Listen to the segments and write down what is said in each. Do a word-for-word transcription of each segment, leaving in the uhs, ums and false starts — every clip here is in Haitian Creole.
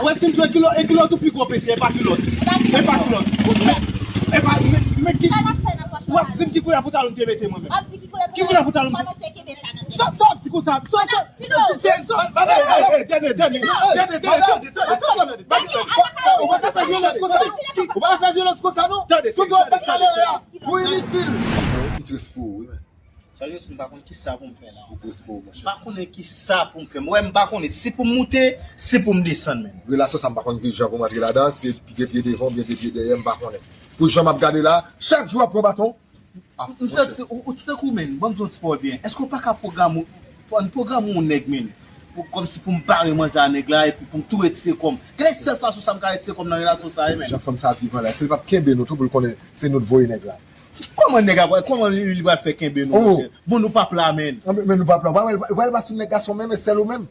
Ou wè si m jwe kilòt, e kilòt ou pi gwo peche, e pa kilòt. E pa kilòt. E pa, men, men ki, w ap di m ki koulè pantalon m te mete mwen menm. Ki koulè pantalon m te mete? Sa, sa w ap di konsa? Sa, sa, se, sa, madam, madam, tande, tande, tande, tande, tande, tande, tande. Ou pa ka fè vyolans konsa, non. Ou pa ka fè vyolans konsa, non. Tande, tout sa w ap fè la, pou initil. M tris pou ou, wi, men. Serye, m pa konn ki sa pou m fè la. M tris pou ou, monchè. M pa konnen ki sa pou m fè. Mwen, m pa konnen si pou m moute, si pou m desann, men. Relasyon sa, m pa konn ki jan pou m antre ladan, se de pye devan, oubyen de pye dèyè, m pa konnen. Pou jan m ap gade la, chak jou w ap pran baton. Ah, m, m santi, ou, ou tankou, men, ban m di yon ti pawòl byen. Èske w pa ka pwograme, pran pwograme yon nèg, men? Pou, kòmsi pou m bare manzè a nèg la, epi pou m tou retire kò m. Gade sèl fason sa m ka retire kò m nan relasyon sa, wi, men. Jan fanm sa vivan la, si l p ap kenbe nou tou pou l konnen se nou t voye nèg la. Kòman nèg ap, kòman li, li pral fè kenbe nou, monchè? Bon, nou p ap la, men. Ah, men, men nou p ap la. Ou pral, ou pral ba sou nèg gason menm, e sèl ou menm.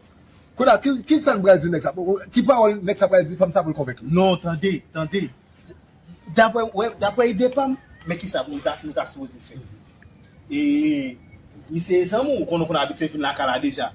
Kounye a, ki, ki sa n pral di nèg sa? Ki pawòl nèg sa pral di fanm sa pou l konvenk li? Non, tande, tande. Daprè, wè, daprè ide pa m, men ki sa nou ta, nou ta sipoze fè? E, misye e zanmi w, ou konnen w konn abitye vin lakay la deja.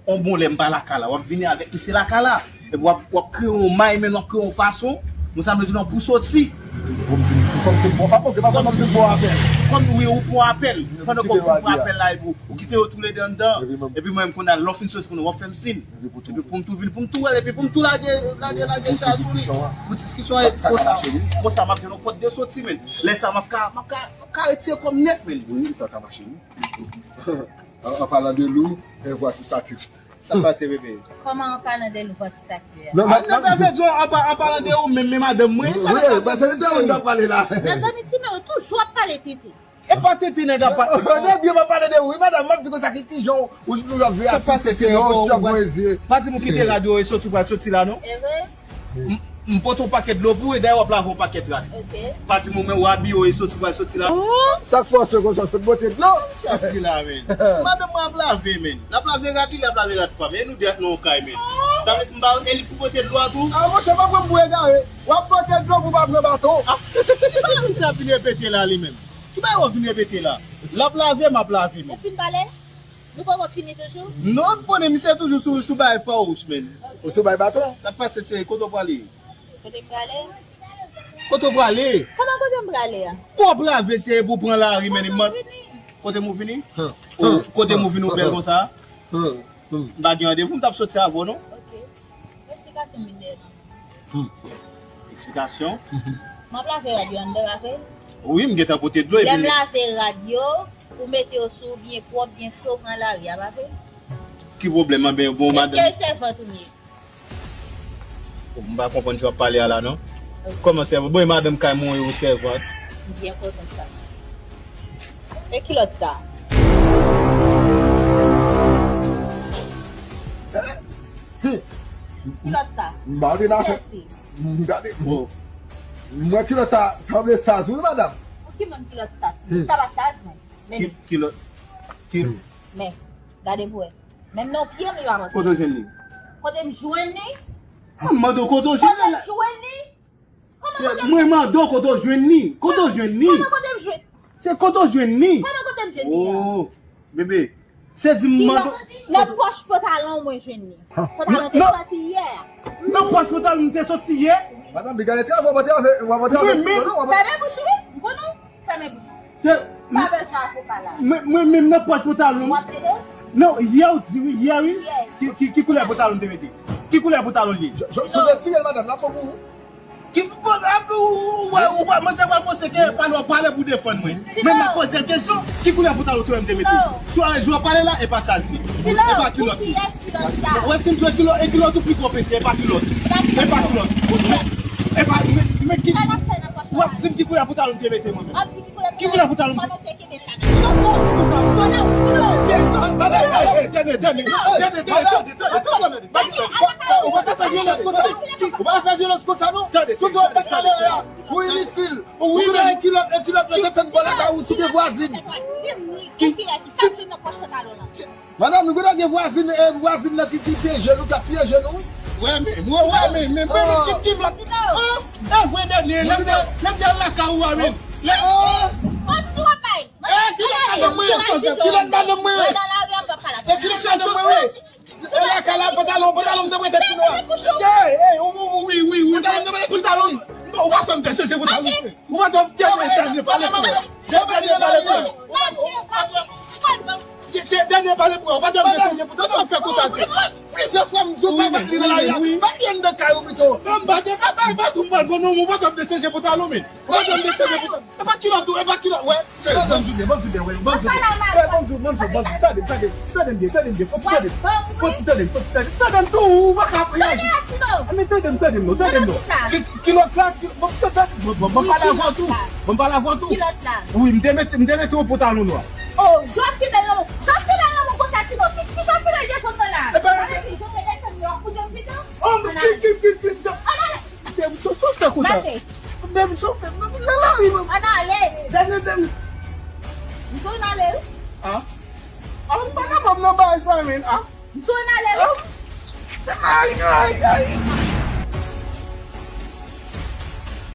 On bon lè m pa lakay la, w ap vini avèk misye lakay la. Epi w ap, w ap kreye yon may, men w ap kreye yon fason, ou sa m di non pou soti. Pou m vin, pou kòmsi m pran, ok, pa fè kòmsi m pran apèl. Kòm wi, ou pran apèl. Pandan ke w fin pran apèl la, epi w kite yo toulede anndan. Epi mwen, m konnen lè w fin soti, konnen w ap fè m siy. Epi pou m tou vin, pou m tou wè l, epi pou m tou lage, lage, lage chaj sou li. Pou diskisyon an, e konsa, konsa, m ap jwenn yon pòt de soti, men. Lè sa, m ap ka, m ap ka, m ap ka retire kò m nèt, men. Wi, sa ka mache, wi. An, an palan de lou, e vwasi sa ki. Sa pase, bebe? Kòman an palan de lou, vwasi sa ki a? Non, non, non, non, non, non, an pa-, an palan de ou menm, men madanm mwen, sa, wi, sa, paske se de ou n ap pale la. Mezanmi, ti men yo toujou ap pale tenten. E pa tenten nèg ap pale. Non, byen, m ap pale de ou, wi, madanm, m ap di konsa ki, ki jan ou, ou, ou ap veye atis, se non, ou ap voye zye. Pa di m ou kite rad yo e soti, ou pral soti la, non? M, m pote yon pakèt dlo pou ou, e dayè w ap lave yon pakèt rad. Ok. Pa di m ou men ou abiye w e soti, ou pral soti la. Sa k fè w sot konsa, w sot pote dlo? Sa di la, men. Madanm mwen ap lave, men. L ap lave rad li, l ap lave rad pa m. E nou de ak nan yon kay, men. Sa vle di m pa, e li pou pote dlo a tou? Ah, monchè, pa pran m pou egare. W ap pote dlo pou w pa pran baton. Ah, se pa misye ap vin repete la, li menm. Ki bagay w ap vin repete la? L ap lave, m ap lave, men. Ou fin pale? Nou poko fini toujou? Non, m konnen misye toujou sou, sou bagay fawouch, men. Ou sou bay baton? Sa k pase, cheri, kote w prale? Kote m prale? Kote w prale? Kòman kote m prale a? Ou ap lave, cheri, pou w pran lari, men. Kote m ou vini? Kote m ou vini? Ou, kote m ou vini, ou bèl konsa? M pa gen randevou, m t ap soti avè w, non? Ok. Eksplikasyon m vin dèyè non. Hmm. Eksplikasyon? M ap lave rad yo anndan, pa vre? Wi, m gentan pote dlo epi. Lè m lave rad yo, ou mete yo sou ou byen pwòp, byen fre, ou pran lari a, pa vre? Ki pwoblèm an, ben, bon, madanm? Èske e sèvant ou m ye? M pa konprann sa w ap pale a la, non. Ok. Kòman sèvant? Bon, e madanm kay mwen, ou sèvant? M byen kontan sa. E kilòt sa? Kilòt sa? M pa gen afè. Kiyès li? M gade. Bon. M wè kilòt sa sanble saz wi, madanm. Pou ki moun kilòt saz? Hmm. Sa pa saz, non. Men. Ki, kilòt? Ki... Men, gade pou wè. Menm nan pye m, li pa manje. Kote w jwenn li? Kote m jwenn li? Ah, m mande w kote w jwenn li. Kote m jwenn li? Kòman kote m jwenn li? Mwen mande w kote w jwenn li. Kote w jwenn li? Kòman kote m jwenn? Se kote w jwenn li. Kòman kote m jwenn li a? Oh, bebe. Se di m mande w. Nan pòch pantalon mwen jwenn li. Pantalon te soti yè. Nan pòch pantalon m te soti yè? Madanm, bi gade travay, w ap travay, w ap travay. Mwen menm. Fèmen bouch ou, wi. M konnen w. Fèmen bouch ou. Se... Pa bezwen avoka la. Mwen, mwen menm nan pòch pantalon. W ap plede? Non, yè w di wi, yè wi. Yè. Ki, ki, ki koulè pantalon m te mete? Ki koulè pantalon li ye? Sou de tirèl, madanm, la fò pou ou. Ki, bon, ap, ou, ou, ou, ou, manzè pral panse ke pale, w ap pale pou defann mwen. Men m ap poze l kesyon, ki koulè pantalon tou m te mete? Si w wè jan w pale la, e pa saz li. E pa kilòt li. Ou wè si m jwe kilòt, e kilòt ou pi gwo peche, e pa kilòt. E pa kilòt. E pa, men, men ki, w ap di m ki koulè pantalon m te mete mwen menm? Ki koulè pantalon m te mete? Ou pa ka fè vyolans konsa. Ou pa ka fè vyolans konsa, non. Tande, tout moun fè kalè a. Ou initil. Ou gen kilòt, e kilòt mwen te tann bò lakay ou sou de vwazin. Madanm, nou gentan gen vwazin, e vwazin nan ki, ki pyeje nou, k ap pyeje nou, wi. Wè, men, mwen wè, men, men, men, ki, ki lòt? E vre, dènye, lè m te, lè m te al lakay ou a, men. Lè... Kilòt madanm mwen ye? Kilòt madanm mwen ye? E kilòt madanm mwen ye? E la kala pantalon, pantalon m te prete ti nwa. Ey, ey, wi, wi, wi, wi. Pantalon m te prete ti nwa. Non, ou pa fè m te chanje pantalon. Ou pa fè m te chanje pale pou ou. Te chanje pale pou ou. Te chanje pale pou ou. Ou pa fè m te chanje pantalon. Ou fè konsa. Plizyè fwa m di w pa met li nan lari a. Met li anndan kay ou pito. Fè m pa te pa bay baton m pral pran non, ou pa fè m te chanje pantalon men. Ou pa fè m te chanje pantalon. E pa kilòt ou, e pa kilòt, wè. Ban m di w byen, ban m di w byen, wè, ban m di w byen. Ban m di w, ban m di w, ban m di w, tande, tande, tande m byen, tande m byen, fò ti tande m. Fò ti tande m, fò ti tande m, tande m tou, ou pa ka reyaji. Men tande m, tande m non, tande m non. Ki, ki, kilòt la, ki, bon, tande, bon, bon, bon, pale avè w tou. Bon, pale avè w tou. Kilòt la. Wi, m te mete, m te mete yon pantalon nwa. Oh, jan w ap fè bèl lanmou. Jan w ap fè bèl lanmou konsa, Tino. Ki, ki jan w ap fè bèl desann nan la? Mwen di, jan w desann yo, ou di m pito. Oh, men ki, ki, ki, ki, ki. Se, se, se, se konsa. Mache. Baby, so fè, nan lari, men. Ann ale. Dènye, dènye. M tou n ale, wi. Ah. Ah, m pa kapab nan bagay sa, men. Ah. M tou n ale, wi. Ay, ay, ay.